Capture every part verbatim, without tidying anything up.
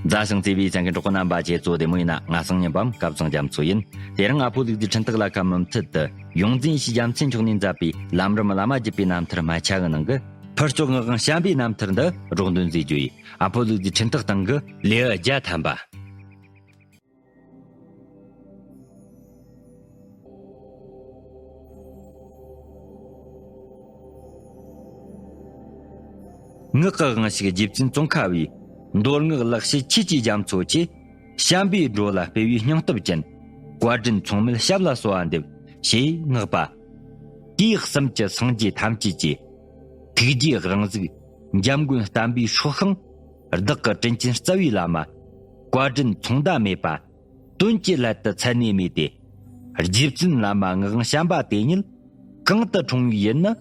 མཛའ་ཞིང་བརྩེ་བའི་ཚན་གྱི་གྲོགས་པོ་རྣམ་པ་ཁྱེད་ཚོ་བདེ་མོ་ཡིན་ན། ང་སང་ཉིན་པའམ་སྐབས་བཟང་རྒྱ་མཚོ་ཡིན། དེ་རིང་ཨ་ཕོ་ལུག་རྫི་འཕྲིན་སྟེགས་ལ་ཁ་མུ་མཐུད་དུ་ཡོངས་འཛིན་ཡེ་ཤེས་རྒྱལ་མཚན་མཆོག་ནས་མཛད་པའི་ལམ་རིམ་བླ་མ་བརྒྱུད་པའི་རྣམ་ཐར་སྨད་ཆ་གི་ནང་གི་ཕུར་ལྕོག་ངག་དབང་བྱམས་པའི་རྣམ་ཐར་འདི་སྒྲོག་འདོན་མཛད་རྒྱུ་ཡིན། ཨ་ཕོ་ལུག་རྫི་འཕྲིན་སྟེགས་སྟེང་གི་ལེའུ་བརྒྱ་ཐམ་པ། ངག་གི་དབང་ཕྱུག་རྗེ་བཙུན་ཙོང་ཁ་བའི་མདོ་སྔགས་ལེགས་བཤད་ཆོས་ཀྱི་རྒྱ་མཚོ་ཆེ། བྱམས་པའི་འགྲོ་ལ་སྤེལ་བའི་སྙིང་སྟོབས་ཅན། བཀའ་དྲིན་མཚུངས་མེད་ཞབས་ལ་གསོལ་བ་འདེབས། ཞེས་བསྔགས་པ། དུས་གསུམ་གྱི་སངས་རྒྱས་ཐམས་ཅད་ཀྱི། ཐུགས་རྗེའི་དབང་གཟུགས་འཇམ་མགོན་བསྟན་པའི་སྲོག་ཤིང་། བདག་གི་དྲིན་ཅན་རྩ་བའི་བླ་མ། བཀའ་དྲིན་མཚུངས་ཟླ་མེད་པ། དོན་གྱི་སླད་དུ་ཚད་ནས་མེད་དེ། རྗེ་བཙུན་བླ་མ་ངག་དབང་བྱམས་པ་དེ་ཉིད་གང་དུ་འཁྲུངས་པའི་ཡུལ་ནི།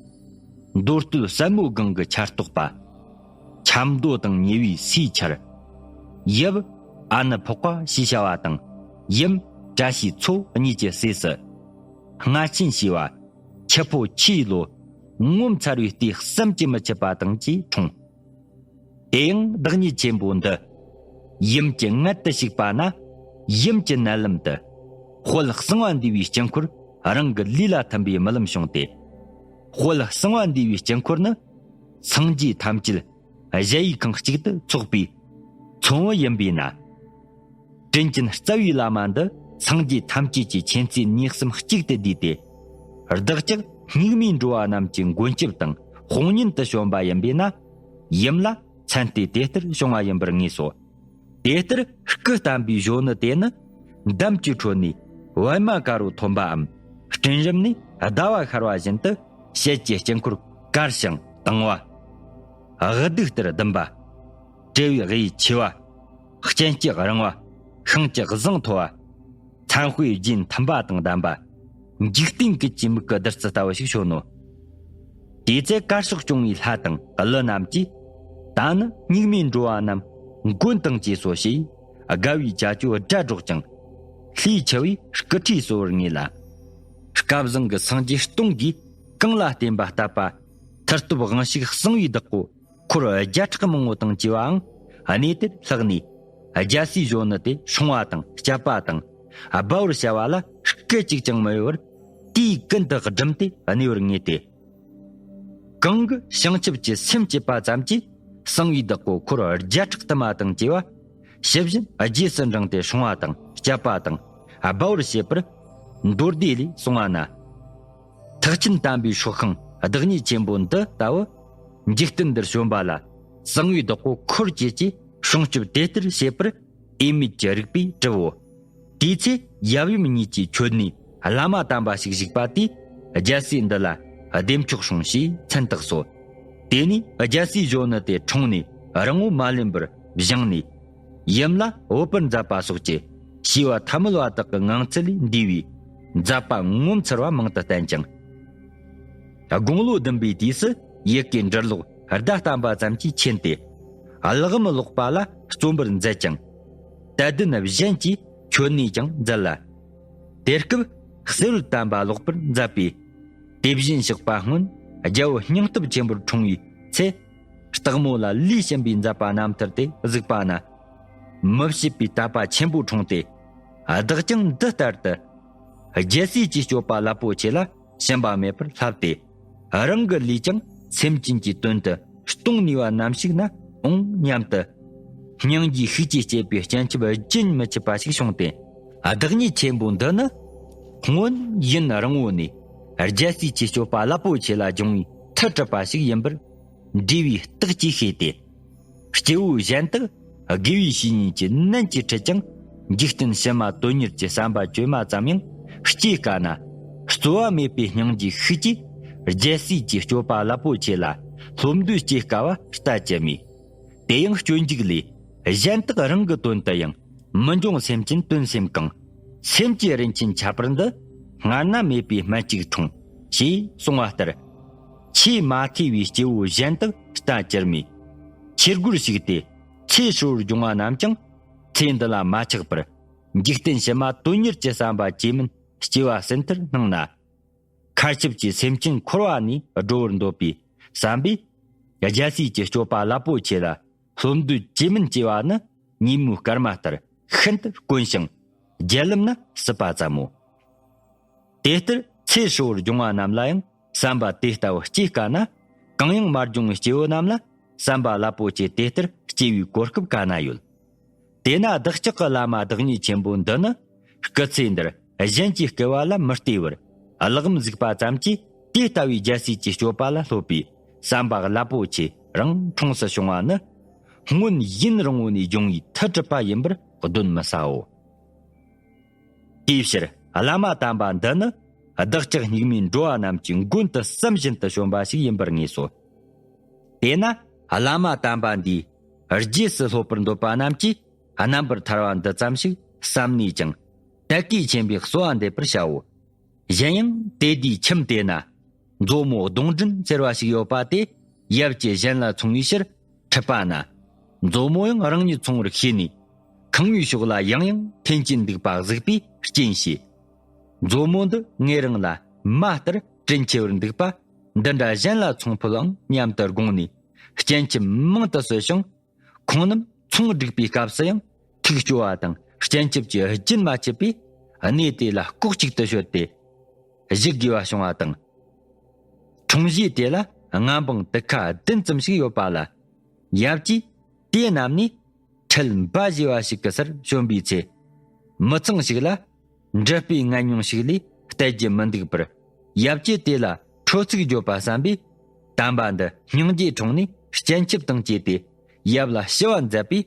མདོ་སྟོད་སྲན་མོ་སྒང་གི་ཆར་གཏོགས་པ། ཆབ་མདོ་དང་ཉེ་བའི་སའི་ཆར། ཡབ་ཨ་ནུ་འཕགས་པ་ཞེས་བྱ་བ་དང་། ཡུམ་བཀྲ་ཤིས་མཚོ་གཉིས་ཀྱི་སྲས་སུ། སྔ་ཆེན་ཞེས་པ་ཆུ་ཕོ་ཆུའི་ལོ་ངོ་མཚར་བའི་ལྟས་བསམ་གྱིས་མི་ཁྱབ་པ་དང་བཅས་འཁྲུངས། དེ་ཡང་བདག་ཉིད་ཆེན་པོ་འདི། ཡུམ་གྱི་མངལ་དུ་ཞུགས་པ་ན། ཡུམ་གྱི་མནལ་ལམ་དུ། དཔལ་གསང་བ་འདུས་པའི་དཀྱིལ་འཁོར་རང་གི་ལུས་ལ་ཐིམ་པའི་རྨི་ལམ་བྱུང་སྟེ། དཔལ་གསང་བ་འདུས་པའི་དཀྱིལ་འཁོར་ནི། སངས་རྒྱས་ཐམས་ཅད་གཞལ་ཡས་ཁང་གཅིག་ཏུ་ཚོགས་པའི་མཚོ་བོ་ཡིན་པས་ན། དྲིན་ཅན་རྩ་བའི་བླ་མ་འདི་སངས་རྒྱས་ཐམས་ཅད་ཀྱི་མཁྱེན་བརྩེ་ནུས་གསུམ་གཅིག་ཏུ་བསྡུས་ཏེ། བདག་ཅག་སྙིགས་མའི་འགྲོ་བ་རྣམས་ཀྱི་མགོན་སྐྱབས་དང་དཔུང་གཉེན་དུ་བྱོན་པ་ཡིན་པས་ན། ཡུམ་ལ་མཚན་ཏེ་དེ་ལྟར་བྱུང་བ་ཡིན་པར་ངེས་སོ། དེ་ལྟར་སྐུ་བལྟམས་པའི་གཞོན་ནུ་དེ་ནི་འདམ་གྱི་ཁྲོད་ནས་པད་མ་དཀར་པོ་ཐོན་པའམ། སྤྲིན་རུམ་ནས་ཟླ་བ་ཤར་བ་བཞིན་དུ་ཞལ་གྱི་དཀྱིལ་འཁོར་དཀར་ཞིང་དྭངས་པ། དབུ་གདུགས་ལྟར་ལྡུམ་པ། དྲིལ་བུའི་དབྱིབས་ཆེ་བ། སྤྱན་གྱི་རིང་བ། ཤིང་གི་གཟེངས་མཐོ་བ། མཚན་དཔེ་རྒྱན་མཐུན་པ་དང་ལྡན་པ། འཇིག་རྟེན་ཀུན་གྱི་མིག་གི་བདུད་རྩི་ལྟ་བུ་ཞིག་བྱོན་ནོ། དེའི་ཚེ་དཀར་ཕྱོགས་སྐྱོང་བའི་ལྷ་དང་ཀླུ་རྣམས་ཀྱིས། ད་ནི་སྙིགས་མའི་འགྲོ་བ་རྣམས་མགོན་དང་བཅས་སོ་ཞེས། དགའ་བའི་བྱ་སྤྱོད་སྒྲ་སྒྲོག་ཅིང་། ལྷའི་ཆུ་བོའི་སྐུ་ཁྲུས་གསོལ་བར་ངེས་ལ། སྐལ་བཟང་གི་སངས་རྒྱས་སྟོང་གིས་གང་ལ་བརྟེན་པ་ལྟ་བུ། མཐུ་སྟོབས་དབང་ཕྱུག་གསང་བའི་བདག་པོ། འཁོར་བརྒྱ་ཕྲག་མང་པོ་དང་བཅས་པའང་གནས་དེར་ལྷགས་ནས། རྒྱལ་སྲས་གཞོན་ནུ་དེ་སྲུང་བ་དང་སྐྱབས་པ་དང་སྦ་བར་བྱ་བ་ལ་སྐད་ཅིག་ཀྱང་མི་གཡོ་བར་དུས་ཀུན་ཏུ་སྒྲིམ་སྟེ་གནས་པར་ངེས་ཏེ། གང་གི་བྱང་ཆུབ་ཀྱི་སེམས་བསྐྱེད་པ་ཙམ་གྱིས་གསང་བའི་བདག་པོ་འཁོར་བརྒྱ་ཕྲག་དུ་མ་དང་བཅས་པ་ཞི་བཞིན་རྗེས་སུ་འབྲངས་ཏེ་སྲུང་བ་དང་སྐྱབས་པ་དང་སྦ་བར་བྱེད་པར་མདོ་སྡེ་ལས་གསུངས་པ་ན། ཐེག་ཆེན་དམ་པའི་སྲོག་ཤིང་བདག་ཉིད་ཆེན་པོ་འདི་ལྟ་བུ། འཇིག་རྟེན་འདིར་བྱོན་པ་ལ་གསང་བའི་བདག་པོ་འཁོར་བཅས་ཀྱིས་སྲུང་སྐྱོབ་དེ་ལྟར་བྱེད་པར་འོས་མེད་ཀྱི་རིགས་པས་གྲུབ་བོ། དེའི་ཚེ་ཡབ་ཡུམ་གཉིས་ཀྱིས་ཁྱོད་ནས་བླ་མ་དམ་པ་ཞིག་བཞུགས་པ་དེས་རྒྱལ་སྲས་འདི་ལ་བདེ་མཆོག་སྲུང་ཞེས་མཚན་བཏགས་སོ། དེ་ནས་རྒྱལ་སྲས་གཞོན་ནུ་དེ་འཁྲུངས་ནས་རིང་པོ་མ་ལོན་པར་བཞེངས་ནས། ཡུམ་ལ་བོད་པར་མཛད་པ་སོགས་ཀྱི་བྱིས་པ་ཐ་མལ་བ་དག་གི་ངང་ཚུལ་ལས་འདས་པའི་མཛད་པ་ངོ་མཚར་བ་མང་དུ་བསྟན་ཅིང་། དགུང་ལོ་བདུན་པའི་དུས་སུ་ཡི་གེ་འབྲི་ཀློག་བརྡ་བསྟན་པ་ཙམ་གྱིས་མཁྱེན་ཏེ། གླེགས་བམ་ཀློག་པ་ལ་བརྩོན་པར་མཛད་ཅིང་། དད་ལྡན་གཞན་གྱིས་ཁྱོད་ནས་ཀྱང་མཛད་ལ། དེ་སྐབས་གསེར་འོད་དམ་པ་ཀློག་པར་མཛད་པས། དེ་བཞིན་གཤེགས་པ་སྔོན་རྒྱལ་པོ་སྙིང་སྟོབས་ཆེན་པོར་འཁྲུངས་པའི་ཚེ། སྟག་མོ་ལ་ལུས་བྱིན་པའི་མཛད་པ་རྣམ་ཐར་དེ་གཟིགས་པ་ན། མི་ཕྱེད་པའི་དད་པ་ཆེན་པོ་འཁྲུངས་ཏེ། བདག་ཀྱང་འདི་ལྟར་དུ། རྒྱལ་སྲས་ཀྱི་སྤྱོད་པ་རླབས་པོ་ཆེ་ལ་ཞུམ་པ་མེད་པར་བསླབས་ཏེ། རང་གི་ལུས་ཀྱང་སེམས་ཅན་གྱི་དོན་དུ་སྟོང་ནུས་པ་ནམ་ཞིག་ན་འོང་སྙམ་དུ། སྙིང་རྗེའི་ཤུགས་ཀྱིས་བསྐྱེད་པའི་སྤྱན་ཆབ་རྒྱུན་མི་འཆད་པ་ཞིག་བྱུང་སྟེ། བདག་ཉིད་ཆེན་པོ་འདི་ནི། སྔོན་ཡུན་རིང་བོ་ནས་རྒྱལ་སྲས་ཀྱི་སྤྱོད་པ་རླབས་པོ་ཆེ་ལ་སྦྱོང་བའི་མཐུ་གྲུབ་པ་ཞིག་ཡིན་པར། འབྲས་བུའི་རྟགས་ཀྱིས་ཤེས་ཏེ། སྐྱེ་བོ་གཞན་དག་དགེ་བའི་བཤེས་གཉེན་གྱི་ནན་གྱིས་ཁྲིད་ཀྱང་། འཇིག་རྟེན་ཕྱི་མ་དོན་གཉེར་གྱི་བསམ་པ་བཅོས་མ་ཙམ་ཡང་སྐྱེ་དཀའ་ན། རྩོལ་བ་མེད་པའི་སྙིང་རྗེའི་ཤུགས་ཀྱིས་རྒྱལ་སྲས་ཀྱི་སྤྱོད་པ་རླབས་པོ་ཆེ་ལ་སློབ་འདོད་སྐྱེ་དཀའ་བ་ལྟ་ཅི་སྨོས། དེ་ཡང་སྤྱོད་འཇུག་ལས། གཞན་དག་རང་གི་དོན་དུ་ཡང་། མི་འབྱུང་སེམས་ཅན་དོན་སེམས་གང་། སེམས་ཀྱི་རིན་ཆེན་ཁྱད་པར་འདི། སྔར་ན་མེད་པའི་སྨན་གཅིག་འཁྲུངས། ཞེས་གསུངས་པ་ལྟར། ཆེས་མ་ཐོས་པའི་སྐྱེ་བོ་གཞན་དག་ལྟ་ཅི་སྨོས། ཆོས་སྒོར་ཞུགས་ཏེ། ཚེ་ཧྲིལ་བོར་སྦྱོང་བ་རྣམས་ཀྱང་། ཚེ་འདི་ལ་མ་ཆགས་པར། འཇིག་རྟེན་ཕྱི་མ་དོན་གཉེར་གྱི་བསམ་པ་བཅོས་མིན་སྐྱེ་བ་ཟིན་མཐར་སྣང་ན། མཁའ་ཁྱབ་ཀྱི་སེམས་ཅན་འཁོར་བ་ནས་སྒྲོལ་བར་འདོད་པའི་བསམ་པས། རྒྱལ་སྲས་ཀྱི་སྤྱོད་པ་རླབས་པོ་ཆེ་ལ་སློབ་འདོད་བཅོས་མིན་སྐྱེ་བ་ནི། ཉིན་མོའི་སྐར་མ་ལྟར་ཤིན་ཏུ་དཀོན་ཞིང་། རྒྱལ་ལམ་ན་སྲིད་པ་ཙམ་མོ། དེ་ལྟར་ཚེ་ཧྲིལ་བོར་སྦྱོང་བ་རྣམས་ལ་ཡང་བསམ་པ་དེ་ལྟ་བུ་སྐྱེས་དཀའ་ན། གང་ཡང་མ་སྦྱོང་བའི་སྐྱེ་བོ་རྣམས་ལ་བསམ་པ་རླབས་པོ་ཆེ་དེ་ལྟར་སྐྱེ་བའི་གོ་སྐབས་ག་ན་ཡོད། དེས་ན་བདག་ཅག་གི་བླ་མ་བདག་ཉིད་ཆེན་པོ་འདི་ནི། སྐུ་ཚེ་འདིར་གཞན་གྱི་སྐལ་བ་ལ་མི་ལྟོས་པར། གླགས་རིམ་གཟིགས་པ་ཙམ་གྱིས་དེ་ལྟ་བུའི་རྒྱལ་སྲས་ཀྱི་སྤྱོད་པ་ལ་སློབ་པའི་བསམ་པ་རླབས་པོ་ཆེ་རང་འཁྲུངས་སུ་བྱུང་བ་ནི། སྔོན་ཡུན་རིང་བོ་ནས་སྦྱོང་བའི་མཐུ་གྲུབ་པ་ཡིན་པར་གདོན་མི་ཟའོ། དེའི་ཕྱིར་བླ་མ་དམ་པ་འདི་ནི། བདག་ཅག་སྙིགས་མའི་འགྲོ་བ་རྣམས་ཀྱི་མགོན་དུ་བསམ་བཞིན་དུ་བྱོན་པ་ཞིག་ཡིན་པར་ངེས་སོ། དེས་ན་བླ་མ་དམ་པ་འདིའི་རྗེས་སུ་སློབ་པར་འདོད་པ་རྣམས་ཀྱིས། རྣམ་པར་ཐར་བ་འདི་ཙམ་ཞིག་བསམ་ནས་ཀྱང་། དད་གུས་ཆེན་པོས་གསོལ་བ་འདེབས་པར་བྱའོ། གཞན་ཡང་དེ་དུས་ཁྱིམ་དེ་ན། མཛོ་མོ་གདོང་སྒྲིན་ཟེར་བ་ཞིག་ཡོད་པ་དེ། ཡབ་ཀྱིས་གཞན་ལ་འཚོང་བའི་ཕྱིར་ཁྲིད་པ་ན། མཛོ་མོ་ཡང་རང་ཉིད་འཚོང་བར་ཤེས་ནས། ཁང་པའི་ཕྱོགས་ལ་ཡང་ཡང་འཐེན་གྱིན་འདུག་པ་གཟིགས་པས་རྐྱེན་བྱས། མཛོ་མོ་འདི་ངེད་རང་ལ་མ་ལྟར་དྲིན་ཆེ་བར་འདུག་པ། འདི་འདྲ་གཞན་ལ་འཚོང་ཕོད་ཨང་སྙམ་དུ་དགོངས་ནས། སྤྱན་ཆབ་མང་དུ་གསོལ་ཞིང་། ཁོང་རྣམས་ཚོང་སྒྲིག་པའི་སྐབས་སུ་ཡང་ཐུགས་སྐྱོ་བ་དང་སྤྱན་ཆབ་ཀྱི་རྒྱུན་མ་ཆད་པས། གནས་དེ་ལ་ལྐོག་ཅིག་ཏུ་ཤོད་དེ་བཞུགས་དགོས་པ་བྱུང་བ་དང་། འཁྲུངས་གཞིས་དེ་ལ་མངའ་འབངས་དུད་ཁ་བདུན་ཙམ་ཞིག་ཡོད་པ་ལ། ཡབ་ཀྱིས་དེ་རྣམས་ནས་ཁྲལ་འབའ་ཞེས་པ་ཞིག་གི་སར་བྱོན་པའི་ཚེ། མི་ཚང་ཞིག་ལ། འདྲེ་དཔེ་ངན་ཉུང་ཞིག་ལས་བསྟེར་རྒྱུ་མི་འདུག་པར། ཡབ་ཀྱིས་དེ་ལ་ཁྲོ་ཚིག་བརྗོད་པ་བསམ་པས། དམ་པ་འདི་སྙིང་རྗེ་འཁྲུངས་ནས་སྤྱན་ཆབ་དང་བཅས་ཏེ་ཡབ་ལ་ཞུ་བ་མཛད་པས།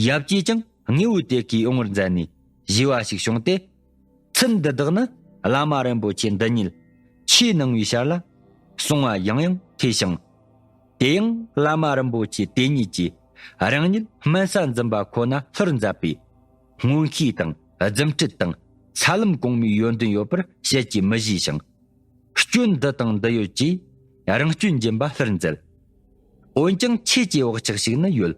ཡབ་ཀྱིས་ཀྱང་དངོས་པོའི་དེ་གའི་ཡོང་བར་མཛད་ནས་ཞུས་པ་ཞིག་བྱུང་སྟེ། ཚུལ་འདི་དག་ནི་བླ་མ་རིན་པོ་ཆེ་འདི་ཉིད་ཆོས་གནང་བའི་ཞར་ལ་གསུང་བ་ཡང་ཡང་ཐོས་ཤིང་། དེ་ཡང་བླ་མ་རིན་པོ་ཆེ་དེ་ཉིད་ཀྱིས་རང་ཉིད་སྨན་ས་འཛིན་པ་ཁོ་ན་ལྷུར་མཛད་པས། སྔོན་ཤེས་དང་རྫུ་འཕྲུལ་དང་ས་ལམ་གོང་མའི་ཡོན་ཏན་ཡོད་པར་བཤད་ཀྱིས་མི་ཞུས་ཤིང་། སྐྱོན་འདི་དང་འདི་ཡོད་ཅེས་རང་སྐྱོན་འབྱིན་པ་ལྷུར་མཛད། འོན་ཀྱང་ཁྱེད་ཀྱི་བག་ཆགས་ཤིག་ནི་ཡོད།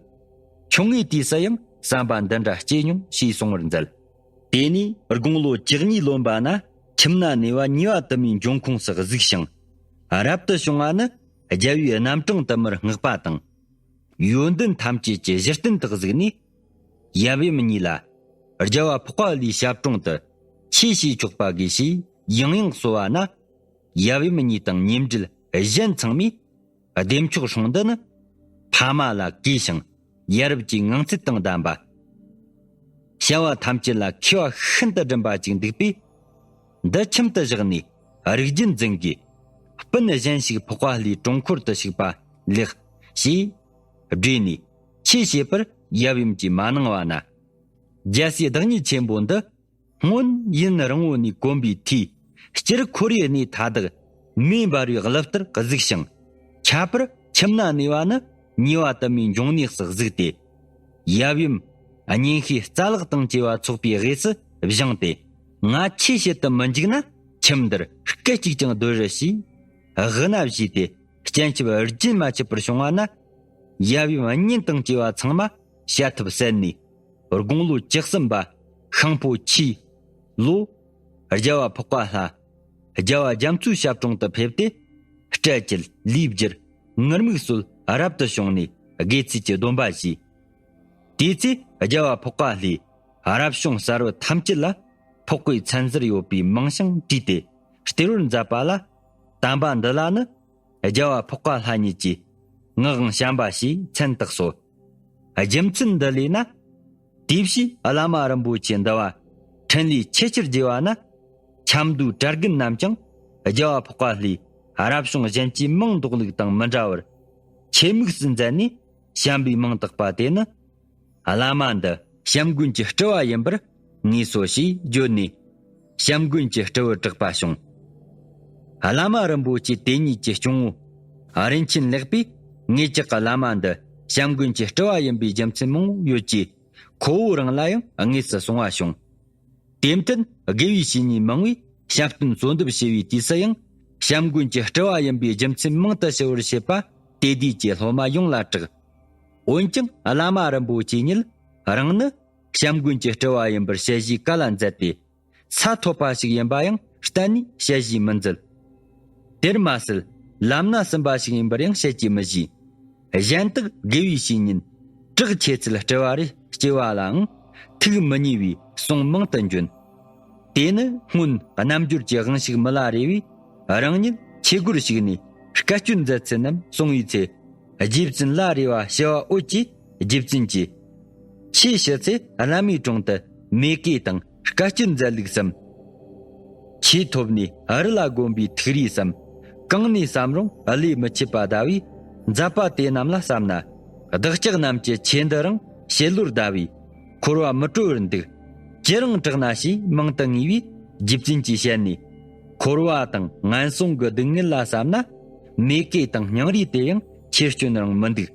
ཆུང་ངུའི་དུས་སུ་ཡང་བསམ་པ་འདི་འདྲ་སྐྱེས་མྱོང་ཞེས་གསུང་བར་མཛད། དེ་ནས་དགུང་ལོ་བཅུ་གཉིས་ལོན་པ་ན་ཁྱིམ་ན་གནས་པ་ཉེ་བ་དུ་མའི་འབྱུང་ཁུངས་སུ་གཟིགས་ཤིང་། རབ་ཏུ་བྱུང་བ་ནི་རྒྱལ་བའི་རྣམ་གྲངས་དུ་མར་བསྔགས་པ་དང་། ཡོན་ཏན་ཐམས་ཅད་ཀྱི་གཞི་རྟེན་དུ་གཟིགས་ནས། ཡབ་ཡུམ་གཉིས་ལ་རྒྱལ་བ་འཕགས་པ་ལྷའི་ཞབས་དྲུང་དུ་ཆོས་བྱེད་ཆོག་པ་དགོས་ཞེས་ཡང་ཡང་གསོལ་བ་ན། ཡབ་ཡུམ་གཉིས་དང་ཉེ་འབྲེལ་གཞན་ཚང་མས་བདེ་མཆོག་སྲུང་འདི་ནི་ཕ་མ་ལ་གུས་ཤིང་ཡ་རབས་ཀྱི་ངང་ཚུལ་དང་ལྡན་པ། བྱ་བ་ཐམས་ཅད་ལ་མཁས་པ་ཤིན་ཏུ་སྒྲིམ་པ་ཅིག་འདུག་པས། འདི་ཁྱིམ་དུ་བཞག་ནས་རིགས་རྒྱུད་འཛིན་དགོས། སྤུན་གཞན་ཞིག་འཕགས་པ་ལྷའི་དྲུང་འཁོར་དུ་ཞུགས་པ་ལེགས་ཞེས་བགྲོས་ནས་ཆོས་བྱེད་པར་ཡབ་ཡུམ་གྱིས་མ་གནང་བ་ན། རྒྱལ་སྲས་བདག་ཉིད་ཆེན་པོ་འདི་སྔོན་ཡུན་རིང་བོ་ནས་གོམས་པའི་མཐུས། སྤྱིར་ཁོར་ཡུག་གནས་མཐའ་དག་མེ་འབར་བའི་གླུ་ལྟར་གཟིགས་ཤིང་། ཁྱད་པར་ཁྱིམ་ན་གནས་པ་ནི་ཉེ་བ་དུ་མའི་འབྱུང་གནས་སུ་གཟིགས་ཏེ། ཡབ་ཡུམ་གཉེན་བཤེས་རྩ་ལག་དང་བཅས་པ་ཚོགས་པའི་དབུས་སུ་བཞེངས་ཏེ། ང་ཆོས་བྱེད་དུ་མི་འཇུག་ན་ཁྱིམ་འདིར་སྐད་ཅིག་ཀྱང་སྡོད་རུ་ཞེས་དབུ་ན་བཞུས་ཏེ། སྤྱན་ཆབ་རྒྱུན་མ་ཆད་པར་བྱུང་བ་ན། ཡབ་ཡུམ་གཉེན་དང་བཅས་པ་ཚང་མ་བྱ་ཐབས་ཟད་ནས། དགུང་ལོ་བཅུ་གསུམ་པ་ཤིང་ཕོ་ཆུའི་ལོ། རྒྱལ་བ་འཕགས་པ་ལྷ། རྒྱལ་བ་རྒྱ་མཚོའི་ཞབས་དྲུང་དུ་ཕེབས་ཏེ། སྤྲལ་བྱེད་ལས་བསྒྱུར་ངུར་སྨྲིག་སྲོལ་རབ་ཏུ་བྱུང་ནས་དགེ་ཚུལ་གྱི་སྡོམ་པ་བཞེས། དེའི་ཚེ་རྒྱལ་བ་འཕགས་པ་ལྷས་རབ་བྱུང་གསར་བུ་ཐམས་ཅད་ལ་འཕགས་པའི་མཚན་ཟུར་ཡོད་པའི་མིང་ཞིང་བྲིས་ཏེ་སྟེར་བར་མཛད་པ་ལ། དམ་པ་འདི་ལ་ནི་རྒྱལ་བ་འཕགས་པ་ལྷ་ཉིད་ཀྱིས་ངག་དབང་བྱམས་པ་ཞེས་མཚན་བཏགས་སོ། རྒྱུ་མཚན་འདི་ལས་ན། དེ་བཞིན་བླ་མ་རིན་པོ་ཆེ་འདི་བ་འཕྲིན་ལས་ཆེས་ཆེར་རྒྱས་པ་ན། ཆབ་མདོའི་གྲྭ་རྒན་རྣམས་ཀྱང་རྒྱལ་བ་འཕགས་པ་ལྷའི་རབ་བྱུང་གཞན་གྱི་མིང་འདོགས་ལུགས་དང་མི་འདྲ་བར་ཆེད་དམིགས་སུ་མཛད་ནས་བྱམས་པའི་མིང་བཏགས་པ་དེ་ནི། བླ་མ་འདི་བྱམས་མགོན་གྱི་སྤྲུལ་བ་ཡིན་པར་ངེས་སོ་ཞེས་བརྗོད་ནས། བྱམས་མགོན་གྱི་སྤྲུལ་བར་གྲགས་པ་བྱུང་། བླ་མ་རིན་པོ་ཆེ་དེ་ཉིད་ཀྱི་སྐྱོང་བོ་རིན་ཆེན་ལེགས་པས། ངེད་ཅག་གི་བླ་མ་འདི་བྱམས་མགོན་གྱི་སྤྲུལ་བ་ཡིན་པའི་རྒྱུ་མཚན་མང་བོ་ཡོད་ཀྱི། ཁོ་བོ་རང་ལ་ཡང་དངོས་སུ་གསུང་བ་བྱུང་། དེ་མཐུན་དགེ་བའི་བཤེས་གཉེན་མང་བས་བཤམས་སྟོན་གསོལ་འདེབས་བྱས་པའི་དུས་སུ་ཡང་། བྱམས་མགོན་གྱི་སྤྲུལ་བ་ཡིན་པའི་རྒྱུ་མཚན་མང་དུ་ཞུ་བར་བྱེད་པ་དེ་དུས་ཀྱི་སློབ་མ་ཡོངས་ལ་གྲགས། འོན་ཀྱང་བླ་མ་རིན་པོ་ཆེ་ཉིད་རང་ནི་བྱམས་མགོན་གྱི་སྤྲུལ་བ་ཡིན་པར་ཞལ་བཞེས་བཀའ་ལ་མཛད་དེ། ས་ཐོབ་པ་ཞིག་ཡིན་པ་ཡང་གཏན་ནས་ཞལ་བཞེས་མི་མཛད། དེར་མ་ཟད་ལམ་སྣ་ཟིན་པ་ཞིག་ཡིན་པར་ཡང་ཞལ་གྱིས་མི་བཞེས། གཞན་དག་དགེ་བའི་བཤེས་གཉེན་ བྲག་ཆེ་ཚད་སྤྲུལ་བ་རེ་སྐྱེ་བ་ལའང་ཐུགས་མི་མཉེས་པའི་གསུང་མང་དུ་འབྱོན། དེ་ནི་སྔོན་རྣལ་འབྱོར་གྱི་དབང་ཕྱུག་མི་ལ་རས་པས་རང་ཉིད་ཆོས་སྒོར་ཞུགས་ནས་དཀའ་སྤྱོད་མཛད་ཚུལ་རྣམས་གསུངས་པའི་ཚེ། རྗེ་བཙུན་ལ་རས་པ་ཞི་བ་འོད་ཀྱིས་རྗེ་བཙུན་གྱིས། ཁྱེད་ཤི་ཚེ་བླ་མའི་དྲུང་དུ་མོས་གུས་དང་དཀའ་སྤྱོད་མཛད་ལུགས་སམ། ཆོས་ཐོབ་ནས་རི་ལ་བསྒོམ་པའི་ཐུགས་རིས་སམ། གང་ནས་བསམ་རུང་བློས་མི་ཆུད་པ་གདའ་བས། མཛད་པ་དེ་རྣམས་ལ་བསམ་ན། བདག་ཅག་རྣམས་ཀྱི་ཆོས་འདི་རང་བྱེད་ལོར་གདའ་བས། འཁོར་བ་མི་སྤྲོ་བར་འདུག་ཅི་རང་དྲག་ན་ཞེས་མང་དུ་ངེས་པས། རྗེ་བཙུན་གྱིས་བཤད་ནས། འཁོར་བ་དང་ངན་སོང་གི་སྡུག་བསྔལ་ལ་བསམ་ན། མོས་གུས་དང་སྙིང་རུས་དེ་ཡང་ཆེ་སྐྱོན་རང་མི་འདུག་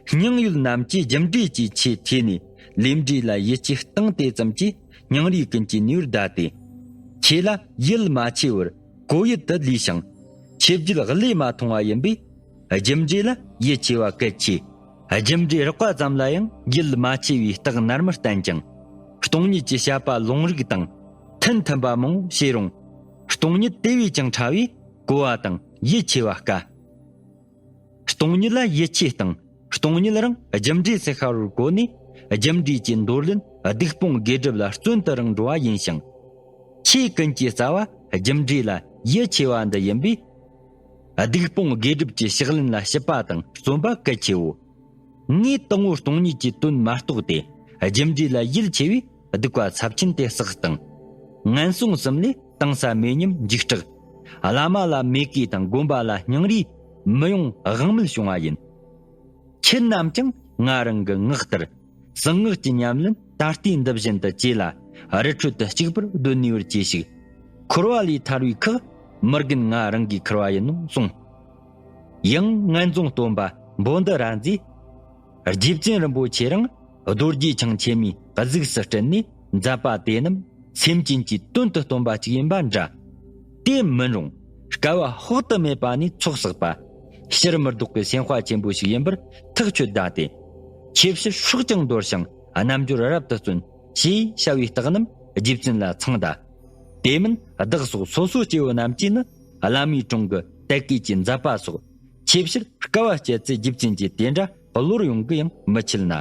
སྙིང་ཡུལ་རྣམས་ཀྱིས་རྒྱུ་འབྲས་ཀྱི་ཆེད་ཐོས་ནས། ལས་འབྲས་ལ་ཡིད་ཆེས་བཏང་དེ་ཙམ་གྱིས་སྙིང་རུས་ཀུན་གྱི་ནུས་པར་བཟླས་ཏེ། ཆོས་ལ་ཡིད་མ་ཆེས་པར་གོ་ཡུལ་དུ་ལུས་ཤིང་། ཆོས་བརྒྱུད་བློས་མ་ཐོངས་པ་ཡིན་པས། རྒྱུ་འབྲས་ལ་ཡིད་ཆེས་པ་གལ་ཆེ། རྒྱུ་འབྲས་རགས་པ་ཙམ་ལ་ཡང་ཡིད་མ་ཆེས་པའི་རྟགས་ནར་མར་བསྟན་ཀྱང་། སྟོང་ཉིད་ཀྱི་བཤད་པ་ལུང་རིགས་དང་མཐུན་མཐུན་པ་མང་བོ་བྱས་རུང་། སྟོང་ཉིད་དེ་བས་ཀྱང་ཕྲ་བས་གོ་བ་དང་ཡིད་ཆེས་པ་དཀའ། སྟོང་ཉིད་ལ་ཡིད་ཆེས་དང་སྟོང་ཉིད་རང་རྒྱུ་འབྲས་སུ་ཤར་བར་གོ་ནས། རྒྱུ་འབྲས་ཀྱི་འདོར་ལེན་སྡིག་སྤོང་དགེ་སྒྲུབ་ལ་བརྩོན་དུ་རང་འགྲོ་བ་ཡིན་ཞིང་། ཆོས་ཀུན་གྱི་རྩ་བ་རྒྱུ་འབྲས་ལ་ཡིད་ཆེས་པ་འདི་ཡིན་པས། སྡིག་སྤོང་དགེ་སྒྲུབ་ཀྱི་ཕྱག་ལེན་ལ་ཞིབ་པ་དང་བརྩོན་པ་གལ་ཆེའོ། ངས་དང་པོ་སྟོང་ཉིད་ཀྱི་དོན་མ་རྟོགས་ཏེ། རྒྱུ་འབྲས་ལ་ཡིད་ཆེས་པས་སྡིག་པ་ཚབས་ཆེན་དེ་བསགས་དང་། ངན་སོང་གསུམ་ལས་དང་ས་མེད་སྙམ་འཇིགས་སྐྲག་བླ་མ་ལ་མོས་གུས་དང་སྒོམ་པ་ལ་སྙིང་རུས་མི་ཡོང་དབང་མེད་བྱུང་བ་ཡིན། ཁྱེད་རྣམས་ཀྱང་ང་རང་གི་ངག་ལྟར། གསང་སྔགས་ཀྱི་ཉམས་ལེན་ད་ལྟའི་འདི་བཞིན་དུ་བྱས་ལ། རི་ཁྲོད་དུ་གཅིག་པུར་སྡོད་ནུས་པར་གྱིས་ཤིག་འཁོར་བ་ལས་ཐར་བའི་ཁག་མི་རྒན་ང་རང་གིས་འཁུར་བ་ཡིན་ནོ་གསུངས། ཡང་ངན་རྫོང་སྟོན་པ་འབོ་འདི་ར་མཛེས། རྗེ་བཙུན་རིན་པོ་ཆེ་རང་རྡོ་རྗེ་འཆང་ཆེན་མོའི་གཟུགས་སུ་སྤྲུལ་ནས་མཛད་པ་དེ་རྣམས་སེམས་ཅན་གྱི་དོན་དུ་སྟོན་པ་ཅིག་ཡིན་པ་འདྲ། དེ་མིན་རུང་སྐལ་བ་དཔག་ཏུ་མེད་པ་ནས་ཚོགས་བསགས་པ། ཕྱིར་མི་ལྡོག་པའི་སེམས་དཔའ་ཆེན་པོ་ཞིག་ཡིན་པར་ཐག་ཆོད་གདའ་སྟེ། ཆོས་ཕྱིར་སྲོག་ཀྱང་འདོར་ཞིང་རྣལ་འབྱོར་རབ་ཏུ་བརྩོན། ཞེས་བྱ་བའི་རྟགས་རྣམས་རྗེ་བཙུན་ལ་ཚང་གདའ། དེ་མིན་བདག་སོགས་སོ་སོ་སྐྱེ་བོ་རྣམས་ཀྱིས་ནི་བླ་མའི་དྲུང་གི་དད་གུས་ཀྱི་མཛད་པ་སོགས་ཆོས་ཕྱིར་དཀའ་བ་སྤྱད་ཚེ་རྗེ་བཙུན་གྱིས་དེ་འདྲ་བློར་ཡོང་གི་ཡང་མི་ཆེད་ན།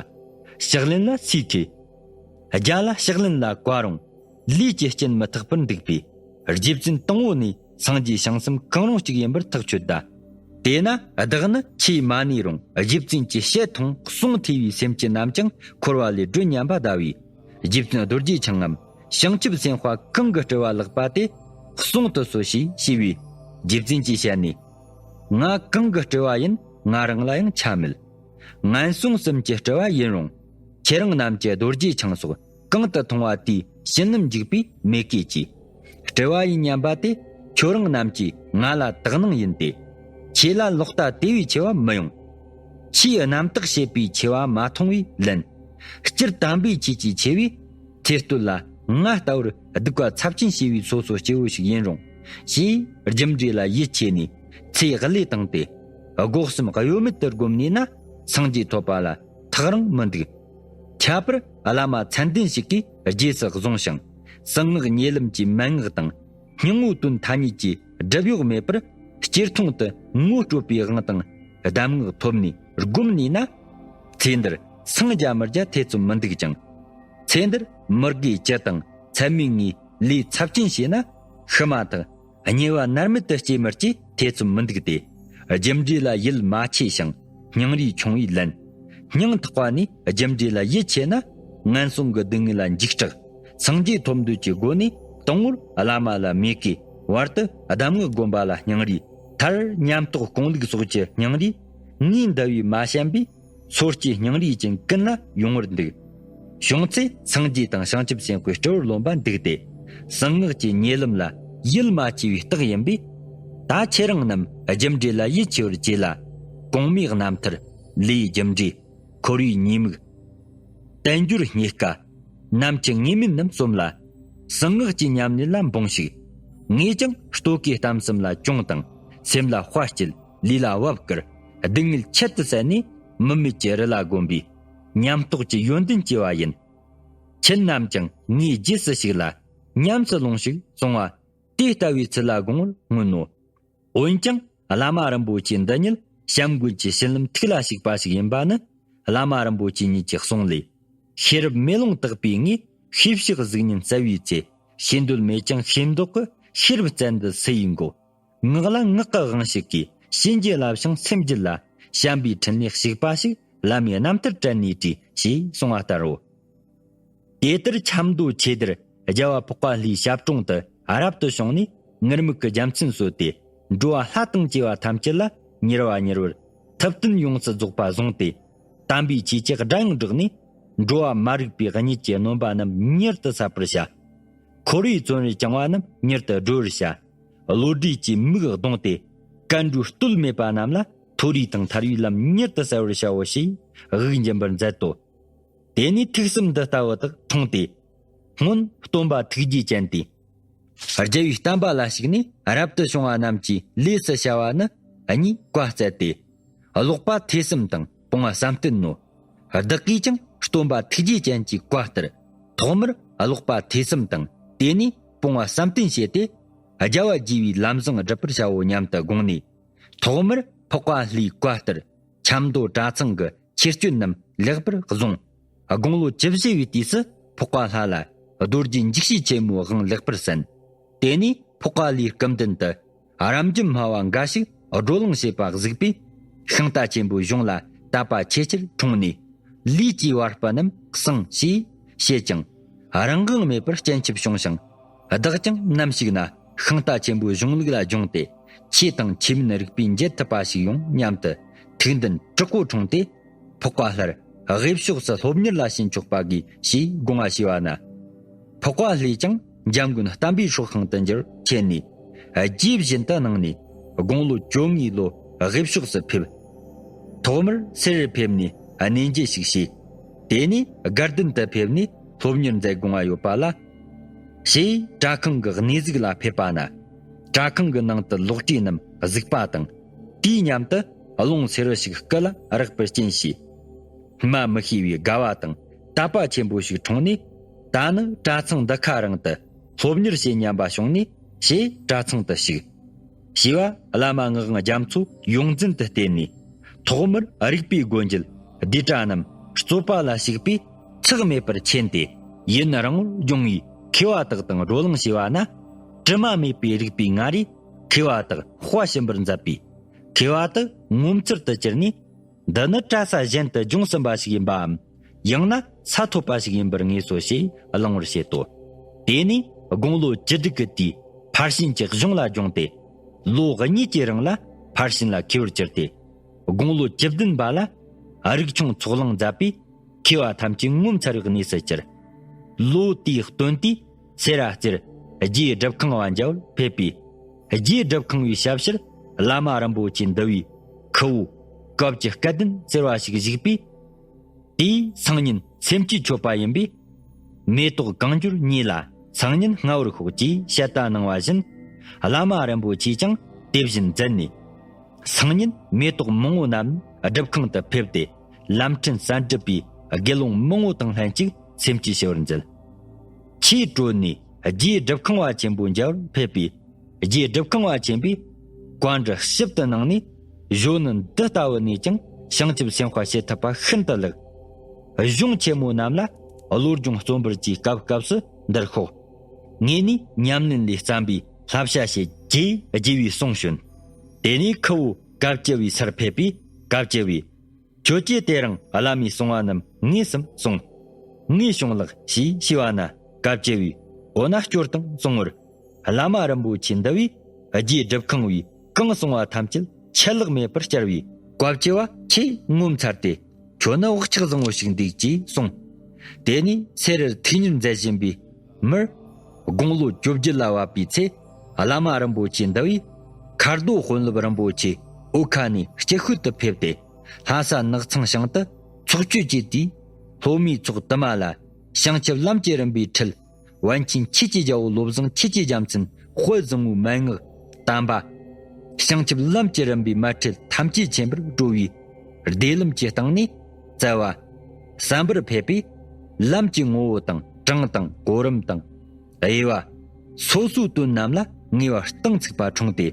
ཕྱག་ལེན་ལ་སུས་ཁེ། རྒྱ་ལ་ཕྱག་ལེན་ལ་བཀའ་རུང་། ལུས་ཀྱི་རྐྱེན་མི་ཐེག་པར་འདུག་པས། རྗེ་བཙུན་དང་པོ་ནས་སངས་རྒྱས་བྱང་སེམས་གང་རུང་གཅིག་ཡིན་པར་ཐག་ཆོད་གདའ། དེས་ན་བདག་ནི་ཆོས་མ་ཎི་རུང་རྗེ་བཙུན་གྱི་ཞལ་མཐོང་གསུང་ཐོས་པའི་སེམས་ཅན་རྣམས་ཀྱང་འཁོར་བ་ལས་སྒྲོལ་སྙམ་པ་གདའ་བས། རྗེ་བཙུན་རྡོ་རྗེ་འཆང་ངམ་བྱང་ཆུབ་སེམས་དཔའ་གང་གི་སྤྲུལ་བ་ལགས་པ་དེ་གསུང་དུ་གསོལ་ཞེས་ཞུས་པས། རྗེ་བཙུན་གྱིས་བཤད་ནས། ང་གང་གི་སྤྲུལ་བ་ཡིན། ང་རང་ལ་ཡང་ཆ་མེད། ངན་སོང་གསུམ་གྱི་སྤྲུལ་བ་ཡིན་རུང་། ཁྱེད་རང་རྣམས་ཀྱི་རྡོ་རྗེ་འཆང་སོགས་གང་དུ་མཐོང་བ་དེའི་བྱིན་རླབས་འཇུག་པས་མོས་གུས་ཀྱིས། སྤྲུལ་བ་ཡིན་སྙམ་པ་དེ་ཁྱོད་རང་རྣམས་ཀྱིས་ང་ལ་དག་སྣང་ཡིན་ཏེ། ཁྱེད་ལ་ལོག་ལྟ་དེ་བས་ཆེ་བ་མི་ཡོང་། ཁྱེད་རྣམ་དག་བྱེད་པའི་ཆེ་བ་མ་མཐོང་བས་ལན། སྤྱིར་དམ་པའི་ཆོས་ཀྱི་ཆེ་བས། ཚེ་སྟོད་ལ་ང་ལྟ་བུར་སྡིག་པ་ཚབས་ཆེན་བྱས་པའི་སོ་སོ་སྐྱེ་བོ་ཞིག་ཡིན་རུང་། ཞེས་རྒྱུ་འབྲས་ལ་ཡིད་ཆེས་ནས་ཚེ་བློས་བཏང་སྟེ། སྒོ་གསུམ་གཡོ་མེད་དུ་བསྒོམས་ནས་ན་སངས་རྒྱས་ཐོབ་པ་ལ་ཐག་རིང་མི་འདུག་ཁྱད་པར་བླ་མ་མཚན་ལྡན་ཞིག་གིས་རྗེས་སུ་བཟུང་ཞིང་། གསང་སྔགས་ཉེ་ལམ་གྱི་མན་ངག་དང་། སྙིང་པོ་དོན་ཐ་སྙད་ཀྱི་སྒྲུབ་གཡོག་མེད་པར་སྤྱིར་མཐོང་དུ་ངོ་སྤྲོད་པའི་དབང་དང་གདམས་ངག་ཐོབ་ནས་བསྒོམས་ནས་ན། ཚེ་འདིར་སངས་རྒྱ་མི་རྒྱ་ཐེ་ཚོམ་མི་འདུག་ཅིང་། ཚེ་འདིར་མི་དགེ་བཅུ་དང་ཚད་མེད་ལྔའི་ལས་ཚབས་ཆེན་བྱས་ན་ཤི་མ་ཐག་དམྱལ་བ་མནར་མེད་དུ་སྐྱེ་མི་སྐྱེ་ཐེ་ཚོམ་མི་འདུག་སྟེ། རྒྱུ་འབྲས་ལ་ཡིད་མ་ཆེས་ཤིང་སྙིང་རུས་ཆུང་བས་ལན། སྙིང་ཐག་པ་ནས་རྒྱུ་འབྲས་ལ་ཡིད་ཆེས་ན། ངན་སོང་གི་སྡུག་བསྔལ་ལ་འཇིགས་སྐྲག་སངས་རྒྱས་ཐོབ་འདོད་ཀྱི་སྒོ་ནས་དང་པོར་བླ་མ་ལ་མོས་གུས། བར་དུ་གདམས་ངག་བསྒོམ་པ་ལ་སྙིང་རུས། མཐར་ཉམས་རྟོགས་སྐོང་ལུགས་སོགས་ཀྱི་སྙིང་རུས་ངས་འདའ་བས་མ་བྱམས་པས། སོ་སྐྱེ་སྙིང་རུས་ཅན་ཀུན་ལ་ཡོང་བར་འདུག་བྱུང་ཚེ་སངས་རྒྱས་དང་བྱང་ཆུབ་སེམས་དཔའི་སྤྲུལ་བར་རློམ་པ་འདུག་སྟེ། གསང་སྔགས་ཀྱི་ཉེ་ལམ་ལ་ཡིད་མ་ཆེས་པའི་རྟགས་ཡིན་པས། ད་ཁྱེད་རང་རྣམས་རྒྱུ་འབྲས་ལ་ཡིད་ཆེས་པར་བྱས་ལ། གོང་མའི་རྣམ་ཐར། ལས་རྒྱུ་འབྲས། འཁོར་བའི་ཉེས་དམིགས། དལ་འབྱོར་རྙེད་དཀའ། ནམ་འཆི་ངེས་མེད་རྣམས་སོམས་ལ། གསང་སྔགས་ཀྱི་ཉམས་ལེན་ལ་འབུངས་ཤིག་ངས་ཀྱང་ལྟོ་གོས་གཏམ་གསུམ་ལ་གྱོང་དང་། སེམས་ལ་དཔའ་སྐྱེད། ལུས་ལ་བབ་དཀར། སྡུག་བསྔལ་ཁྱད་དུ་བསད་ནས། མི་མེད་ཀྱི་རི་ལ་བསྒོམས་པས། ཉམས་རྟོགས་ཀྱི་ཡོན་ཏན་སྐྱེ་བ་ཡིན། ཁྱེད་རྣམས་ཀྱང་ངའི་རྗེས་སུ་ཞུགས་ལ། ཉམས་སུ་ལོངས་ཤིག་གསུང་བ། དེ་ལྟ་བུའི་ཚུལ་ལ་དགོངས་པར་མངོན་ནོ། འོན་ཀྱང་བླ་མ་རིན་པོ་ཆེ་འདི་ཉིད་བྱམས་མགོན་གྱི་བྱིན་རླབས་ཐུགས་ལ་ཞུགས་པ་ཞིག་ཡིན་པ་ནི། བླ་མ་རིན་པོ་ཆེ་ཉིད་ཀྱི་གསུང་ལས། ཤེས་རབ་མེ་ལོང་དག་པའི་ངོས། ཤེས་བྱའི་གཟུགས་བརྙན་གསལ་བའི་ཚེ། ཤེས་འདོད་མེད་ཀྱང་ཤེས་འདོད་ཀྱི། ཤེས་རབ་བཙན་འདི་སུ་ཡིས་འགོག་ངག་ལ་ངག་གི་དབང་ཕྱུག་གིས། བྱིན་གྱིས་བརླབས་ཤིང་སེམས་རྒྱུད་ལ། བྱམས་པའི་ཕྲིན་ལས་ཞུགས་པ་ཞིག་བླ་མའི་རྣམ་ཐར་དྲན་ནས་བྲིས། ཞེས་གསུངས་པ་ལྟར་རོ། དེ་ལྟར་ཆབ་མདོ་ཆོས་སྡེར་རྒྱལ་བ་འཕགས་པ་ལྷའི་ཞབས་དྲུང་དུ་རབ་ཏུ་བྱུང་ནས། ངུར་སྨྲིག་གི་རྒྱལ་མཚན་གསོལ་ཏེ། འགྲོ་བ་ལྷ་དང་བཅས་པ་ཐམས་ཅད་ལ་མྱུར་བ་མྱུར་བར་ཐུབ་བསྟན་ཡོངས་སུ་རྫོགས་པ་བཟུང་སྟེ། དམ་པའི་ཆོས་ཀྱི་སྒྲ་དབྱངས་བསྒྲགས་ནས། འགྲོ་བ་མ་རིག་པའི་གཉིད་ཀྱི་སྣོམ་པ་རྣམས་མྱུར་དུ་ཟད་པར་བྱ། འཁོར་བའི་བཙོན་རར་བཅིངས་པ་རྣམས་མྱུར་དུ་སྒྲོལ་བར་བྱ། བློ་གྲོས་ཀྱི་མིག་གདོང་སྟེ། ཀ་འགྲོའི་སྟོད་སྨད་པ་རྣམས་ལ། མཐོ་རིས་དང་ཐར་བའི་ལམ་མྱུར་དུ་གསལ་བར་བྱའོ་ཞེས་དབུགས་འབྱིན་པར་མཛད་དོ། དེ་ནས་ཐུགས་བསམ་འདི་ལྟ་བུ་དག་འཁྲུངས་ཏེ། སྔོན་སྟོན་པ་ཐུགས་རྗེ་ཅན་དེས། རྒྱལ་བའི་བསྟན་པ་ལ་ཞུགས་ནས་རབ་ཏུ་བྱུང་བ་རྣམས་ཀྱི་ལས་སུ་བྱ་བ་ནི་གཉིས་བཀའ་སྩལ་ཏེ། ཀློག་པ་ཐོས་བསམ་དང་སྤོང་བ་བསམ་གཏན་ནོ། བདག་གིས་ཀྱང་སྟོན་པ་ཐུགས་རྗེ་ཅན་གྱི་བཀའ་ལྟར། ཐོག་མར་ཀློག་པ་ཐོས་བསམ་དང་དེ་ནས་སྤོང་བ་བསམ་གཏན་བྱས་ཏེ། རྒྱལ་བ་དགྱེས་པའི་ལམ་བཟང་བསྒྲུབ་པར་བྱའོ་སྙམ་དུ་དགོངས་ནས། ཐོག་མར་འཕགས་པ་ལྷའི་བཀའ་ལྟར། ཆབ་མདོ་གྲྭ་ཚང་གི་ཆོས་སྤྱོད་རྣམས་ལེགས་པར་བཟུང་། དགུང་ལོ་བཅུ་བཞི་བའི་དུས་སུ་འཕགས་པ་ལྷ་ལ་རྡོ་རྗེ་འཇིགས་བྱེད་ཆེན་མོའི་དབང་ལེགས་པར་གསན། དེ་ནས་འཕགས་པ་ལྷའི་སྐུ་མདུན་དུ་རབ་འབྱམས་སྨྲ་བ་འགའ་ཞིག་བགྲོ་གླེང་བྱེད་པ་གཟིགས་པས། ཤིང་རྟ་ཆེན་པོའི་གཞུང་ལ་དད་པ་ཆེས་ཆེར་འཁྲུངས་ནས། ལུས་ཀྱི་བ་སྤུ་རྣམས་གསང་ཞེས་བཤད་ཅིང་། རང་དབང་མེད་པར་སྤྱན་ཆབ་བྱུང་ཞིང་། བདག་ཀྱང་ནམ་ཞིག་ན་ཤིང་རྟ་ཆེན་པོའི་གཞུང་ལུགས་ལ་སྦྱངས་ཏེ། ཆོས་དང་ཆོས་མིན་རིག་པའི་འབྱེད་ཐུབ་པ་ཞིག་ཡོང་སྙམ་དུ་ཐུགས་འདུན་དྲག་པོ་འཁྲུངས་ཏེ། འཕགས་པ་ལྷར་དབུས་ཕྱོགས་སུ་སློབ་གཉེར་ལ་ཕྱིན་ཆོག་པ་གིས་ཞེས་དགོངས་པ་ཞུས་པ་ན། འཕགས་པ་ལྷས་ཀྱང་འཇམ་མགོན་བསྟན་པའི་སྲོག་ཤིང་དུ་འགྱུར་མཁྱེན་ནས། རྗེ་བཞིན་དུ་གནང་ནས། དགུང་ལོ་བཅོ་ལྔའི་ལོ་དབུས་ཕྱོགས་སུ་ཕེབས། ཐོག་མར་སེ་རར་ཕེབས་ནས་གནས་མཇལ་ཞིག་བྱས། དེ་ནས་དགའ་ལྡན་དུ་ཕེབས་ནས་སློབ་གཉེར་མཛད་དགོངས་པ་ཡོད་པ་ལ། ཞེས་གྲྭ་ཁང་གི་གནས་གཟིགས་ལ་ཕེབས་པ་ན། གྲྭ་ཁང་གི་ནང་དུ་ལོག་སྤྲོས་རྣམས་གཟིགས་པ་དང་། དུས་མཉམ་དུ་རླུང་སེར་བ་ཞིག་སྐུ་ལ་རེག་པར་སྐྱེས་ཤིང་། སྨྲ་མི་ཤེས་པའི་དགའ་བ་དང་དད་པ་ཆེན་པོ་ཞིག་འཁྲུངས་ནས། ད་ནི་གྲྭ་ཚང་འདི་ཁ་རང་དུ་སློབ་གཉེར་བྱེད་སྙམ་པ་བྱུང་ནས། ཞེས་གྲྭ་ཚང་དུ་ཞུགས། ཞེས་པ་བླ་མ་ངག་དབང་རྒྱ་མཚོ་ཡོངས་འཛིན་དུ་བསྟེན་ནས། ཐོག་མར་རིག་པའི་སྒོ་འབྱེད་བསྡུས་གྲྭ་རྣམས་རྩོད་པ་ལ་ཞུགས་པས། ཚེགས་མེད་པར་མཁྱེན་ཏེ། ཡུན་རིང་བོར་སྦྱོང་བའི་མཁས་པ་དག་དང་བགྲོ་གླེང་བྱས་པ་ན། དྲི་མ་མེད་པའི་རིག་པའི་ངད་རིས་མཁས་པ་དག་དཔའ་ཞུམ་པར་མཛད་པས། མཁས་པ་དག་ངོ་མཚར་དུ་གྱུར་ནས། འདི་ནི་གྲྭ་ས་གཞན་དུ་སྦྱོང་ཟིན་པ་ཞིག་ཡིན་པའམ། ཡང་ན་ས་ཐོབ་པ་ཞིག་ཡིན་པར་ངེས་སོ་ཞེས་གླེང་བར་བྱེད་དོ། དེ་ནས་དགུང་ལོ་བཅུ་དྲུག་གི་དུས་ཕར་ཕྱིན་གྱི་གཞུང་ལ་སྦྱངས་ཏེ། ལོ་གཉིས་ཀྱི་རིང་ལ་ཕར་ཕྱིན་ལ་མཁས་པར་གྱུར་ཏེ། དགུང་ལོ་བཅུ་བདུན་པ་ལ་རིགས་ཆུང་ཚོགས་ལངས་མཛད་པས། མཁས་པ་ཐམས་ཅད་ངོ་མཚར་བའི་གནས་སུ་གྱུར། ལོ་དེའི་སྟོན་དུས་སེ་ར་རྩེར་རྗེའི་སྒྲུབ་ཁང་བ་མཇལ་བར་ཕེབས་པས། རྗེའི་སྒྲུབ་ཁང་བའི་ཞབས་ཕྱིར་བླ་མ་རིན་པོ་ཆེ་འདུལ་བའི་ཁུ་བོ་སྐབས་ཀྱི་སྐལ་ལྡན་ཟེར་བ་ཞིག་བཞུགས་པས། དེའི་སང་ཉིན་སེམས་བསྐྱེད་མཆོད་པ་ཡིན་པས། མེ་ཏོག་གང་འབྱོར་ཉོས་ལ་སང་ཉིན་སྔ་བོར་ཤོག་ཅེས་བཤད་གྲྭ་གནང་བ་བཞིན། བླ་མ་རིན་པོ་ཆེས་ཀྱང་དེ་བཞིན་མཛད་ནས། སང་ཉིན་མེ་ཏོག་མང་བོ་རྣམས་སྒྲུབ་ཁང་དུ་ཕེབས་ཏེ། ལམ་འཕྲིན་གསན་གྲུབ་པའི་དགེ་སློང་མང་བོ་དང་ལྷན་ཅིག་སེམས་བསྐྱེད་ཞུ་བར་མཛད། ཆོས་གྲོལ་ནས་རྗེའི་སྒྲུབ་ཁང་བ་ཆེན་པོ་མཇལ་བར་ཕེབས་པས། རྗེའི་སྒྲུབ་ཁང་བ་ཆེན་པོས་བཀའ་འདྲི་ཞིབ་ཏུ་གནང་ནས། གཞོན་ནུ་འདི་ལྟ་བུ་ནས་ཀྱང་བྱང་ཆུབ་སེམས་དཔའ་བྱེད་ཐུབ་པ་ཤིན་ཏུ་ལེགས། གཞུང་ཆེན་མོ་རྣམས་ལ་བློ་སྦྱོང་རྩོམ་པར་གྱིས་སྐབས་སྐབས་སུ་འདིར་ཤོག་ངས་ནི་ཉམས་ལེན་ལས་བརྩམས་པའི་བསླབ་བྱ་བྱེད་ཅེས་རྗེ་བའི་གསུང་བྱོན། དེ་ནས་ཁུ་བོ་བཀའ་བཅུ་བའི་སར་ཕེབས་པས། བཀའ་བཅུ་བས། ཁྱོད་ཀྱིས་དེ་རིང་བླ་མའི་གསུང་བ་རྣམས་ངེས་སམ་གསུངས། ངེས་བྱུང་ལགས་ཞེས་ཞུས་པ་ན། བཀའ་བཅུ་བས། འོ་ན་སྐྱོར་དང་གསུང་ངོར། བླ་མ་རིན་པོ་ཆེ་འདི་བས་རྗེའི་སྒྲུབ་ཁང་བའི་གང་གསུང་བ་ཐམས་ཅད་ཆད་ལྷག་མེད་པར་བསྐྱར་བས། བཀའ་བཅུ་བ་ཆེས་ངོ་མཚར་ཏེ། ཁྱོད་ནི་བག་ཆགས་བཟང་བོ་ཞིག་འདུག་ཅེས་གསུངས། དེ་ནས་སེ་རར་ཐུགས་གཉེར་མཛད་བཞིན་པའི་མིར། དགུང་ལོ་བཅོ་བརྒྱད་ལ་བབས་པའི་ཚེ། བླ་མ་རིན་པོ་ཆེ་འདི་བས་མཁར་རྡོ་དཔོན་སློབ་རིན་པོ་ཆེ་འོལ་ཁ་ནས་སྤྱི་ཤོད་དུ་ཕེབས་ཏེ། ལྷ་ས་ནགས་ཚང་ཞང་དུ་ཚོགས་ཆོས་བཅས་ཏེ། སློབ་མའི་ཚོགས་དུ་མ་ལ་བྱང་ཆུབ་ལམ་གྱི་རིམ་པའི་ཁྲིད། པཎ་ཆེན་ཆོས་ཀྱི་རྒྱལ་པོ་བློ་བཟང་ཆོས་ཀྱི་རྒྱལ་མཚན་དཔལ་བཟང་པོའི་མན་ངག་བསྟན་པ། བྱང་ཆུབ་ལམ་གྱི་རིམ་པའི་མལ་ཁྲིད་ཐམས་ཅད་མཁྱེན་པར་སྤྲོ་བའི་བདེ་ལམ་གྱི་སྟེང་ནས་བཙལ་བ། གསན་པར་ཕེབས་པས། ལམ་གྱི་ངོ་བོ་དང་གྲངས་དང་གོ་རིམ་དང་དབྱེ་བ། སོ་སོའི་དོན་རྣམས་ལ་ངེས་པ་གཏིང་ཚུགས་པ་འཁྲུངས་ཏེ།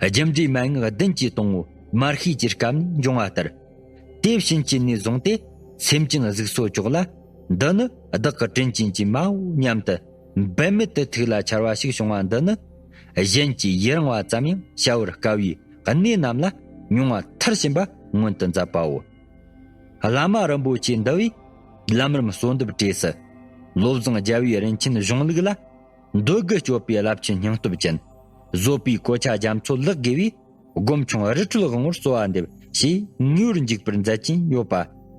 རྒྱུ་འབྲས་མན་ངག་བདུན་གྱི་དང་པོ་མར་ཤེས་ཀྱི་སྐབས་ནས་འབྱུང་བ་ལྟར། དེ་བྱིན་གྱིས་ནས་བཟུང་སྟེ་སེམས་ཅན་གཟུགས་སོ་ཅོག་ལ། འདི་ནི་བདག་གི་དྲིན་ཅན་གྱི་མའོ་སྙམ་དུ་འབད་མེད་དུ་ཐུགས་ལ་འཆར་བ་ཞིག་བྱུང་བ་འདི་ནི། གཞན་གྱིས་ཡི་རང་བ་ཙམ་ཡང་བྱ་བར་དཀའ་བའི་གནས་རྣམས་ལ་མྱོང་བ་མཐར་ཕྱིན་པ་མངོན་དུ་མཛད་པའོ། བླ་མ་རིན་པོ་ཆེ་འདི་བས་ལམ་རིམ་གསོལ་འདེབས་བྲིས་སུ། བློ་བཟང་རྒྱལ་བའི་རིན་ཆེན་གཞུང་ལུགས་ལ། འདོད་དགུ་སྤྱོད་པའི་རླབས་ཆེན་སྙིང་སྟོབས་ཅན། བཟོད་པའི་གོ་ཆ་རྒྱ་མཚོ་ལེགས་དགེ་བའི། སྒོམ་ཆུང་རི་ཁྲོད་དབང་བོར་གསོལ་བ་འདེབས། ཞེས་ངེས་པར་འཇུག་པར་མཛད་ཀྱིན་ཡོད་པ།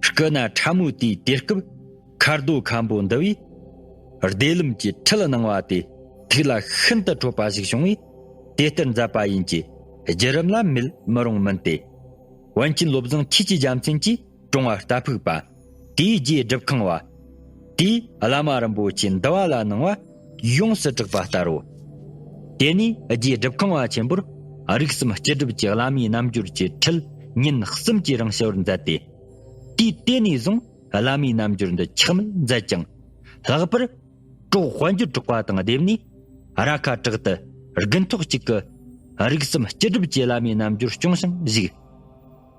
སྐུ་ན་ཕྲ་མོའི་དུས། དེ་སྐབས་མཁའ་རྡོ་མཁན་པོ་འདི་བས། བདེ་ལམ་གྱི་ཁྲིད་གནང་བ་དེ་ཐུགས་ལ་ཤིན་ཏུ་འཕྲོད་པ་ཞིག་བྱུང་བས། དེ་ལྟར་མཛད་པ་ཡིན་གྱི། བརྒྱུད་རིམ་ལ་མེད་མི་རུང་མིན་ཏེ། པཎ་ཆེན་བློ་བཟང་ཆོས་ཀྱི་རྒྱལ་མཚན་གྱིས་གྲོང་བ་རྟ་ཕུག་པ། དེའི་རྗེ་སྒྲུབ་ཁང་བ། དེའི་བླ་མ་རིན་པོ་ཆེ་འདུལ་བ་ལ་གནང་བ་ཡོངས་སུ་གྲགས་པ་ལྟར་རོ། དེ་ནས་རྗེ་སྒྲུབ་ཁང་བ་ཆེན་པོར་རིགས་གསུམ་སྤྱི་སྒྲུབ་ཀྱི་བླ་མའི་རྣལ་འབྱོར་གྱི་ཁྲིད་ཉིན་གསུམ་གྱི་རིང་ཞུ་བར་མཛད་དེ། དུས་དེ་ནས་བཟུང་བླ་མའི་རྣལ་འབྱོར་འདི་ཆག་མེད་མཛད་ཅིང་། ལྷག་པར་གྲོགས་དཔལ་འབྱོར་གྲགས་པ་དང་སྡེབས་ནས། ར་ཁ་བྲག་ཏུ་དགུན་ཐོག་གཅིག་གི་རིགས་གསུམ་སྤྱི་སྒྲུབ་ཀྱི་བླ་མའི་རྣལ་འབྱོར་སྐྱོང་ཞིང་བཞུགས།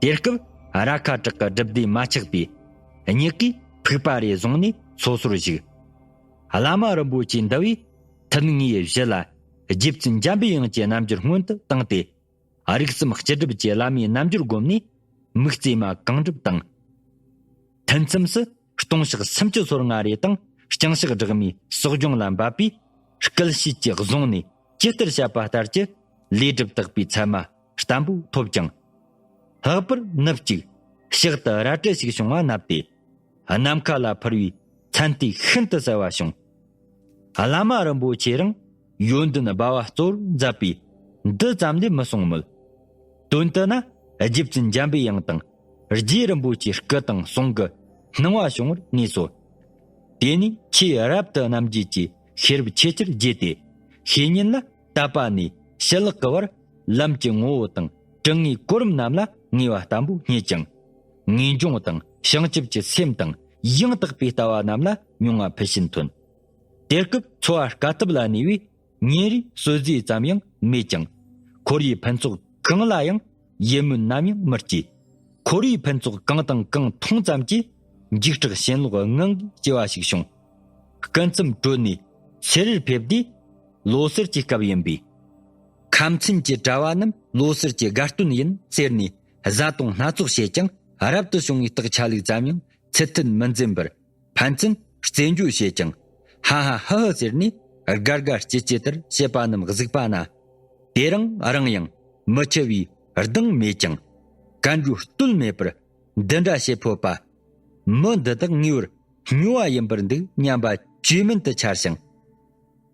དེ་སྐབས་ར་ཁ་བྲག་གི་སྒྲུབ་སྡེ་མ་ཆག་པས་ཉིད་ཀྱིས་ཕུག་པ་རེ་བཟུང་ནས་སོ་སོར་བཞུགས། བླ་མ་རིན་པོ་ཆེ་འདི་བས་ཐུན་དངོས་གཞི་ལ་རྗེ་བཙུན་འཇམ་པའི་དབྱངས་ཀྱི་རྣལ་འབྱོར་སྔོན་དུ་བཏང་སྟེ། རིགས་གསུམ་སྤྱི་སྒྲུབ་ཀྱི་བླ་མའི་རྣལ་འབྱོར་བསྒོམས་ནས་མིག་བརྩེ་མ་གང་སྒྲུབ་དང་། ཐུན་མཚམས་སུ་ལྟུང་ཕྱག་སུམ་ཅུ་སོ་ལྔ་རེ་དང་ལྕང་ཕྱག་སྦྲགས་མའི་གསོ་སྦྱོང་ལ་འབབ་པས། སྐུལ་བྱེད་ཀྱི་གཟུངས་ནས་ཇི་ལྟར་བཤད་པ་ལྟར་གྱི་ལས་སྒྲུབ་དག་པའི་ཚད་མ་བརྟན་པོ་ཐོབ་ཅིང་། ལྷག་པར་ནུབ་གཅིག་ཕྱག་ཏུ་རལ་གྲི་ཞིག་བྱུང་བ་མནབས་ཏེ། ནམ་མཁའ་ལ་འཕུར་བའི་མཚན་ལྟས་ཤིན་ཏུ་གསལ་བ་བྱུང་། བླ་མ་རིན་པོ་ཆེ་རང་ཡོན་ཏན་སྦ་བ་གཙོ་བོར་མཛད་པས་འདི་ཙམ་ལས་མི་གསུང་མོད། དོན་དུ་ན་རྗེ་བཙུན་འཇམ་པའི་དབྱངས་དང་རྗེ་རིན་པོ་ཆེའི་སྐུ་དང་གསུང་གི་སྣང་བ་བྱུང་བར་ངེས་སོ། དེ་ནས་ཆོས་རབ་ཏུ་རྣམ་འབྱེད་ཀྱི་ཤེས་རབ་ཆེས་ཆེར་རྒྱས་ཏེ། བཤེས་གཉེན་ལ་དད་པ་ནས་ཞི་ལྷག་གི་བར་ལམ་གྱི་ངོ་བོ་དང་དྲང་ངེས་གོ་རིམ་རྣམས་ལ་ངེས་པ་བརྟན་པོ་རྙེད་ཅིང་། ངེས་འབྱུང་དང་བྱང་ཆུབ་ཀྱི་སེམས་དང་ཡང་དག་པའི་ལྟ་བ་རྣམས་ལ་མྱོང་བ་ཕུལ་ཕྱིར་ཐོན། དེ་སྐབས་འཚོ་བ་དཀའ་ཐུབ་ལ་གནས་པས་ཉིན་རེའི་ཟོལ་ཟས་ཙམ་ཡང་མེད་ཅིང་། ཁོར་ཡུག་ཕུན་ཚོགས་གང་ལ་ཡང་ཡིད་སྨོན་ནམ་ཡང་མི་སྐྱེ། ཁོར་ཡུག་ཕུན་ཚོགས་གང་དང་གང་མཐོང་ཙམ་གྱིས་འཇིགས་སྐྲག་ཞེན་ལོག་ངང་གིས་སྐྱེ་བ་ཞིག་བྱུང་། སྐུ་མཚམས་གྲོལ་ནས་སེ་རར་ཕེབས་དུས་ལོ་སར་གྱི་སྐབས་ཡིན་པས། ཁམས་ཚན་གྱི་གྲྭ་བ་རྣམས་ལོ་སར་གྱི་དགའ་སྟོན་ཡིན་ཟེར་ནས་བཟའ་བཏུང་སྣ་ཚོགས་བྱེད་ཀྱང་། རབ་ཏུ་བྱུང་བའི་རྟགས་ཆ་ལུགས་ཙམ་ཡང་ཚུལ་མཐུན་མི་འཛིན་པར། ཕན་ཚུན་རྩེད་འཇོ་བྱེད་ཅིང་། ཧ་ཧ་ཧི་ཧི་ཟེར་ནས་དགའ་དགའ་སྐྱིད་སྐྱིད་ལྟར་བྱེད་པ་རྣམས་གཟིགས་པ་ན། དེ་རིང་རང་ཡང་མི་འཆི་བའི་གདེང་མེད་ཀྱང་། བཀའ་འགྲོའི་བསྟོད་མེད་པར་འདི་འདྲ་བྱེད་ཕོད་པ། མི་འདི་དག་ངེས་པར་སྨྱོ་བ་ཡིན་པར་འདུག་སྙམ་པ་བཅོས་མིན་དུ་འཆར་ཞིང་།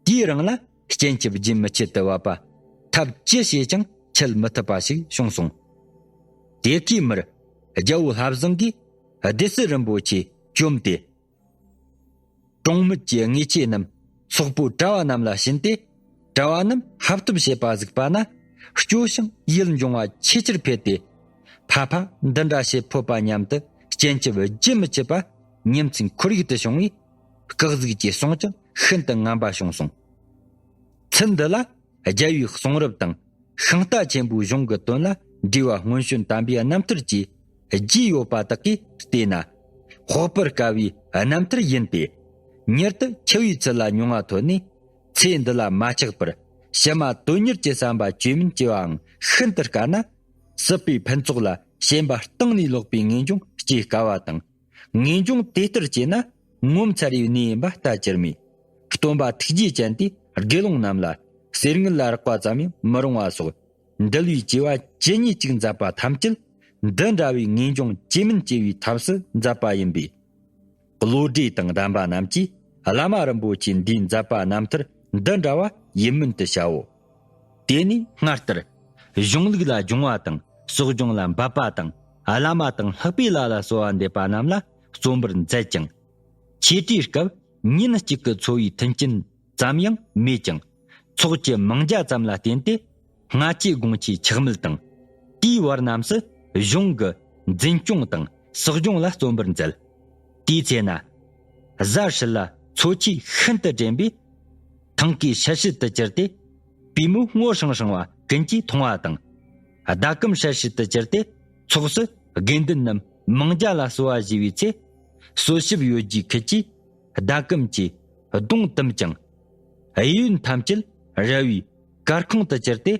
དེའི་རིང་ལ་སྤྱན་ཆབ་རྒྱུན་མི་ཆད་དུ་བབས་པ་ཐབས་ཅི་བྱས་ཀྱང་ཁྲིད་མི་ཐུབ་པ་ཞིག་བྱུང་སོང་། དེ་གའི་མིར་རྒྱལ་བོ་ལྷ་བཟང་གིས་སྡེ་སྲིད་རིན་པོ་ཆེ་བཅོམ་སྟེ། གྲོང་མི་གི་དངུལ་ཆས་རྣམས་སོག་པོའི་གྲྭ་བ་རྣམས་ལ་བྱིན་ཏེ། གྲྭ་བ་རྣམས་ཧབ་ཐོབ་བྱེད་པ་གཟིགས་པ་ན་སྐྱོ་ཞིང་ཡིད་འབྱུང་བ་ཆེས་ཆེར་འཕེལ་ཏེ། ཕ་ཕ་འདི་འདྲ་བྱེད་ཕོད་པ་སྙམ་དུ་སྤྱན་ཆབ་རྒྱུན་མི་ཆད་པ་ཉིན་མཚན་ཁོར་ཡུག་ཏུ་བྱུང་བས། སྐུ་གཟུགས་ཀྱི་གསུང་ཀྱང་ཤིན་ཏུ་ངན་པ་བྱུང་སོང་། ཚུལ་འདི་ལ་རྒྱལ་བའི་གསུང་རབ་དང་ཤིང་རྟ་ཆེན་པོའི་གཞུང་གི་དོན་ལ་འགྲེལ་བ་སྔོན་བྱོན་དམ་པའི་རྣམ་ཐར་གྱིས་རྒྱས་ཡོད་པ་དག་གིས་བལྟས་ན། དཔོག་པར་དཀའ་བའི་རྣམ་ཐར་ཡིན་ཏེ། མྱུར་དུ་འཆི་བའི་ཚུལ་ལ་མྱོང་བ་ཐོན་ནས། ཚེ་འདི་ལ་མ་ཆགས་པར་ཕྱི་མ་དོན་གཉེར་གྱི་བསམ་པ་བཅོས་མིན་སྐྱེ་བའང་ཤིན་ཏུ་དཀའ་ན། སྲིད་པའི་ཕུན་ཚོགས་ལ་ཞེན་པ་གཏིང་ནས་ལོག་པའི་ངེས་འབྱུང་སྐྱེ་དཀའ་བ་དང་། ངེས་འབྱུང་དེ་ལྟར་སྐྱེས་ན་ངོ་མཚར་བའི་གནས་ཡིན་པ་ལྟ་ཅི་སྨོས། སྟོན་པ་ཐུགས་རྗེ་ཅན་དེས་དགེ་སློང་རྣམས་ལ་གསེར་དངུལ་ལ་རག་པ་ཙམ་ཡང་མི་རུང་བ་སོགས། འདུལ་བའི་བྱ་བ་ཇི་སྙེད་ཅིག་མཛད་པ་ཐམས་ཅད་འདི་འདྲ་བའི་ངེས་འབྱུང་བཅོས་མིན་སྐྱེ་བའི་ཐབས་སུ་མཛད་པ་ཡིན་པས། བློ་གྲོས་དང་ལྡན་པ་རྣམས་ཀྱིས་བླ་མ་རིན་པོ་ཆེ་འདིས་མཛད་པ་རྣམ་ཐར་འདི་འདྲ་བ་ཡིད་སྨོན་དུ་བྱའོ། དེ་ནས་སྔར་ལྟར་གཞུང་ལུགས་ལ་སྦྱོང་བ་དང་གསོ་སྦྱོང་ལ་འབད་པ་དང་། བླ་མ་དང་ལྷག་པའི་ལྷ་ལ་གསོལ་བ་འདེབས་པ་རྣམས་ལ་བརྩོན་པར་མཛད་ཅིང་། ཆོས་ཁྲིད་སྐབས་ཉིན་གཅིག་གི་འཚོ་བའི་མཐུན་རྐྱེན་ཙམ་ཡང་མེད་ཀྱང་། ཚོགས་ཀྱི་མང་རྒྱ་ཙམ་ལ་བརྟེན་ཏེ། སྔ་ཆད་དགོང་ཆའི་ཆག་མེད་དང་། དེའི་བར་རྣམས་སུ་གཞུང་གི་འཛིན་སྐྱོང་དང་གསོ་སྦྱོང་ལ་བརྩོན་པར་མཛད། དེའི་ཚེ་ན། གཟའ་ཧྲིལ་ལ་འཚོ་ཆས་ཤིན་ཏུ་དྲན་པས། ཐང་གའི་ཧྲལ་ཧྲལ་དུ་གྱུར་ཏེ། པུས་མོ་སྔོ་ཧྲང་ཧྲང་བ་ཀུན་གྱིས་མཐོང་བ་དང་། ཟླ་གམ་ཧྲལ་ཧྲལ་དུ་གྱུར་ཏེ། ཚོགས་སུ་དགེ་འདུན་རྣམས་ མང་ཇ་ལ་གསོལ་བ་བཞེས་པའི་ཚེ། གསོལ་ཞབས་ཡོ་བྱད་ཁུར་གྱིས་ཟླ་གམ་གྱི་གདོང་བཏུམས་ཀྱང་། གཡས་གཡོན་ཐམས་ཅད་རལ་བའི་གར་ཁང་དུ་གྱུར་ཏེ།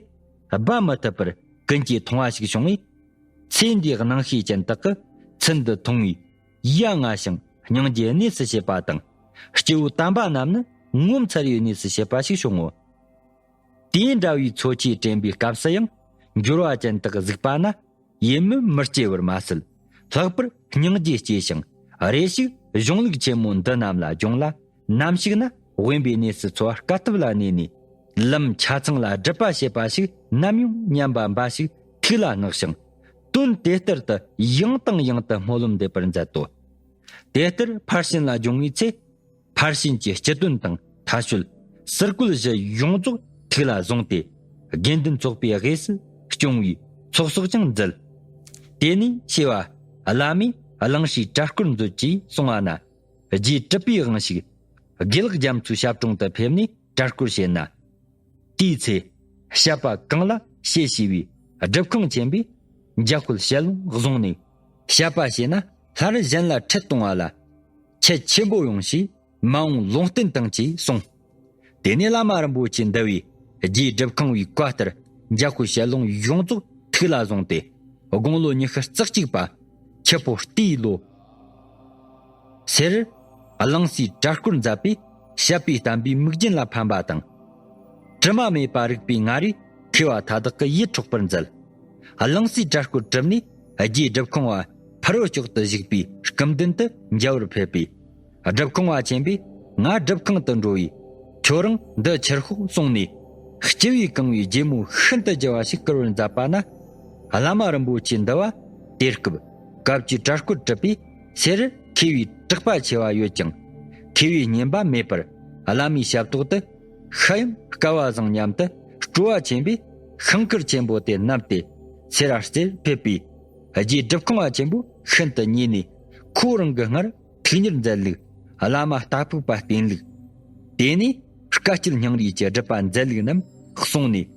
སྦ་མི་ཐུབ་པར་ཀུན་གྱིས་མཐོང་བ་ཞིག་བྱུང་བས། ཚེ་འདིའི་སྣང་ཤས་ཅན་དག་གི་ཚུལ་འདི་མཐོང་བས། ཡ་ང་ཞིང་སྙིང་རྗེ་གནས་སུ་བྱེད་པ་དང་། སྐྱེ་བོ་དམ་པ་རྣམས་ནི་ངོ་མཚར་བའི་གནས་སུ་བྱེད་པ་ཞིག་བྱུང་ངོ་། དེ་འདྲ་བའི་འཚོ་ཆས་དྲན་པའི་སྐབས་སུ་ཡང་། འགྱུར་བ་ཅན་དག་གཟིགས་པ་ན། ཡིད་སྨོན་མི་སྐྱེ་བར་མ་ཟད། ལྷག་པར་སྙིང་རྗེ་སྐྱེ་ཞིང་། རེ་ཞིག་གཞུང་ལུགས་ཆེན་མོ་འདི་རྣམས་ལ་སྦྱོང་ལ། ནམ་ཞིག་ན་དབེན་པའི་གནས་སུ་འཚོ་བ་དཀའ་ཐུབ་ལ་གནས་ནས། ལམ་ཆ་ཚང་ལ་སྒྲུབ་པ་བྱེད་པ་ཞིག་ནམ་ཡང་སྙམ་པ་འབའ་ཞིག་ཐུགས་ལ་བསྔགས་ཤིང་། དོན་དེ་ལྟར་དུ་ཡང་དང་ཡང་དུ་སྨོན་ལམ་འདེབས་པར་མཛད་དོ། དེ་ལྟར་ཕར་ཕྱིན་ལ་སྦྱོང་བའི་ཚེ། ཕར་ཕྱིན་གྱི་སྤྱི་དོན་དང་མཐའ་དཔྱོད། ཟུར་བཀོལ་བཞི་ཡོངས་རྫོགས་ཐུགས་ལ་བཟུང་སྟེ། དགེ་འདུན་ཚོགས་པའི་དབུས་སུ་སྐྱོང་བའི་ཚོགས་གསོག་ཀྱང་མཛད། དེ་ནས་ཆེ་བ་བླ་མས་གླིང་ཤེས་གྲྭ་སྐོར་མཛོད་ཅེས་གསུངས་པ་ན། རྗེ་གྲུབ་པའི་དབང་ཞིག་དགེ་ལེགས་རྒྱ་མཚོའི་ཞབས་དྲུང་དུ་ཕེབས་ནས་གྲྭ་སྐོར་བྱེད་ན། དེའི་ཚེ། བཤད་པ་གང་ལ་བཤད་ཞེས་པའི་སྒྲུབ་ཁང་ཆེན་པོས་འཇམ་དཔལ་ཞལ་ལུང་བཟུང་ནས། བཤད་པ་བྱས་ན་སླར་གཞན་ལ་ཁྲིད་གཏོང་བ་ལ་ཁྱད་ཆེན་པོ་ཡོང་ཞེས། མ་འོངས་ལུང་བསྟན་དང་བཅས་གསུངས། དེ་ནས་བླ་མ་རིན་པོ་ཆེ་འདི་བས་རྗེ་སྒྲུབ་ཁང་བའི་བཀའ་ལྟར་འཇམ་དཔལ་ཞལ་ལུང་ཡོངས་རྫོགས་ཐུགས་ལ་བཟུང་སྟེ། དགུང་ལོ་ཉི་ཤུ་རྩ་གཅིག་པ། ཁྱི་ཕོ་རྟའི་ལོ། སེར། གླིང་སའི་གྲྭ་སྐོར་མཛད་པས། བཤད་པའི་བསྟན་པའི་མིག་རྒྱན་ལ་ཕན་པ་དང་། དྲི་མ་མེད་པ་རིག་པའི་ང་རོས་མཁས་པ་མཐའ་དག་གི་ཡིད་འཕྲོག་པར་མཛད། གླིང་སའི་གྲྭ་སྐོར་གྲུབ་ནས། རྗེ་སྒྲུབ་ཁང་བ་ཕ་རོལ་ཕྱོགས་སུ་བཞུགས་པའི་སྐུ་མདུན་དུ་མཇལ་བར་ཕེབས་པས། སྒྲུབ་ཁང་བ་ཆེན་པོས། ང་སྒྲུབ་ཁང་དུ་འགྲོ་བས། ཁྱོད་རང་འདི་ཕྱིར་ཤོག་གསུངས་ནས། ལྕི་བས་གང་བའི་རྗེ་མོ་ཤིན་ཏུ་རྒྱལ་བ་ཞིག་བསྐུར་བར་མཛད་པ་ན། བླ་མ་རིན་པོ་ཆེ་འདི་བ་དེ་སྐབས་བཀའ་བརྒྱུད་གྲྭ་སྐོར་གྲུབ་པས། སེར་མཁས་པའི་དྲེགས་པ་ཆེ་བ་ཡོད་ཀྱང་། མཁས་པའི་སྙན་པ་མེད་པར། བླ་མའི་ཞབས་ཏོག་ཏུ་ཤི་ཡང་སྐལ་བ་བཟང་སྙམ་དུ། སྤྲོ་བ་ཆེན་པོས་ཤིང་མཁར་ཆེན་པོ་དེ་བསྣམས་ཏེ། སེར་ར་རྩེར་ཕེབས་པས། རྗེ་སྒྲུབ་ཁང་བ་ཆེན་པོ་ཤིན་ཏུ་མཉེས་ནས། ཁོ་རང་གི་སྔར་ཐུགས་གཉེར་མཛད་ལུགས། བླ་མ་རྟ་ཕུག་པ་བསྟེན་ལུགས། དེ་ནས་དཀའ་སྤྱད་སྙིང་རུས་ཀྱི་སྒྲུབ་པ་མཛད་ལུགས་རྣམས་གསུངས་ནས།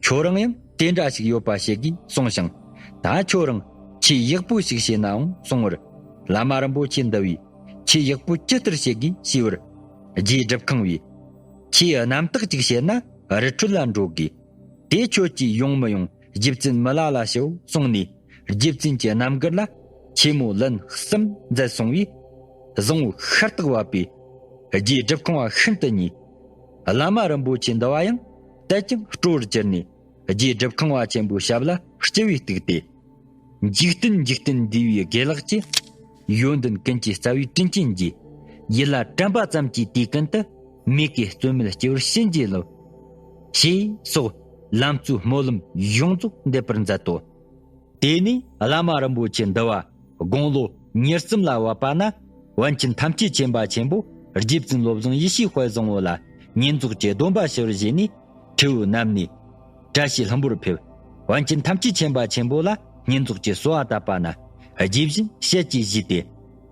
ཁྱོད་རང་ཡང་དེ་འདྲ་ཞིག་ཡོད་པ་བཤད་དགོས་གསུངས་ཤིང་། ད་ཁྱོད་རང་ཆེས་ཡག་པོ་ཞིག་བྱས་ནའང་གསུང་བར། བླ་མ་རིན་པོ་ཆེ་འདི་བས། ཆེས་ཡག་པོ་ཇི་ལྟར་བྱེད་དགོས་ཞུས་པར། རྗེ་སྒྲུབ་ཁང་བས། ཆེས་རྣམ་དག་ཅིག་བྱེད་ན་རི་ཁྲོད་ལ་འགྲོ་དགོས། དེ་ཁྱོད་ཀྱིས་ཡོང་མི་ཡོང་རྗེ་བཙུན་མི་ལ་ལ་ཞུའོ་གསུངས་ནས། རྗེ་བཙུན་གྱི་རྣམ་དཀར་ལ་ཆེན་མོ་ལན་གསུམ་མཛད་སོང་བས། བཟང་བོ་ཤ་སྟག་བབས་པས། རྗེ་སྒྲུབ་ཁང་བ་ཤིན་ཏུ་མཉེས། བླ་མ་རིན་པོ་ཆེ་འདི་བ་ཡང་དད་ཅིང་སྤྲོ་བར་གྱུར་ནས། རྗེ་སྒྲུབ་ཁང་བ་ཆེན་པོའི་ཞབས་ལ་སྤྱི་བོས་གཏུགས་ཏེ། འཇིག་རྟེན་འཇིག་རྟེན་འདས་པའི་དགེ་ལེགས་ཀྱི། ཡོན་ཏན་ཀུན་གྱི་རྩ་བའི་དྲིན་ཅན་གྱིས། ཡིད་ལ་དྲན་པ་ཙམ་གྱིས་དུས་ཀུན་ཏུ། མོས་གུས་རྩོལ་མེད་སྤྱི་བོར་བྱིན་གྱིས་རློབས། ཞེས་སོགས་ལམ་གཙོའི་སྨོན་ལམ་ཡོངས་རྫོགས་འདེབས་པར་མཛད་དོ། དེ་ནས་བླ་མ་རིན་པོ་ཆེ་འདི་བ་དགུང་ལོ་ཉེར་གསུམ་ལ་བབས་པ་ན། པཎ་ཆེན་ཐམས་ཅད་མཁྱེན་པ་ཆེན་པོ་རྗེ་བཙུན་བློ་བཟང་ཡེ་ཤེས་དཔལ་བཟང་པོ་ལ་བསྙེན་རྫོགས་ཀྱི་སྡོམ་པ་ཞུ་བར་བཞེས་ནས། ཁྲིའུ་བསྣམས་ནས་བཀྲ་ཤིས་ལྷུན་པོར་ཕེབས། པཎ་ཆེན་ཐམས་ཅད་མཁྱེན་པ་ཆེན་པོ་ལ་བསྙེན་རྫོགས་ཀྱི་གསོལ་བ་བཏབ་པ་ན། རྗེ་བཞིན་ཞལ་གྱིས་བཞེས་ཏེ།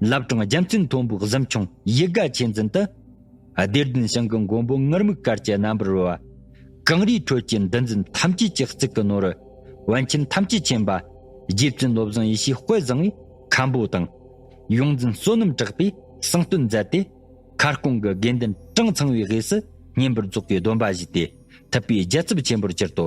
བླ་བྲང་རྒྱལ་མཚན་མཐོན་པོའི་གཟིམ་ཆུང་ཡིད་དགའ་ཆོས་འཛིན་དུ། བདེ་ལྡན་ཞིང་གི་མགོན་པོ་ངུར་སྨྲིག་དཀར་གྱི་རྣམ་པར་རོལ་བ། གངས་རིའི་ཁྲོད་ཀྱི་འདུ་འཛིན་ཐམས་ཅད་ཀྱི་གཙུག་གི་ནོར། པཎ་ཆེན་ཐམས་ཅད་མཁྱེན་པ། རྗེ་བཙུན་བློ་བཟང་ཡེ་ཤེས་དཔལ་བཟང་པོའི་མཁན་པོ་དང་། ཡོངས་འཛིན་བསོད་ནམས་གྲགས་པས་གསང་སྟོན་མཛད་དེ། ཁ་སྐོང་གི་དགེ་འདུན་གྲངས་ཚང་བའི་དབུས་སུ་བསྙེན་པར་རྫོགས་པའི་སྡོམ་པ་བཞེས་ཏེ། ཐུབ་པའི་རྒྱལ་ཚབ་ཆེན་པོར་གྱུར་ཏོ།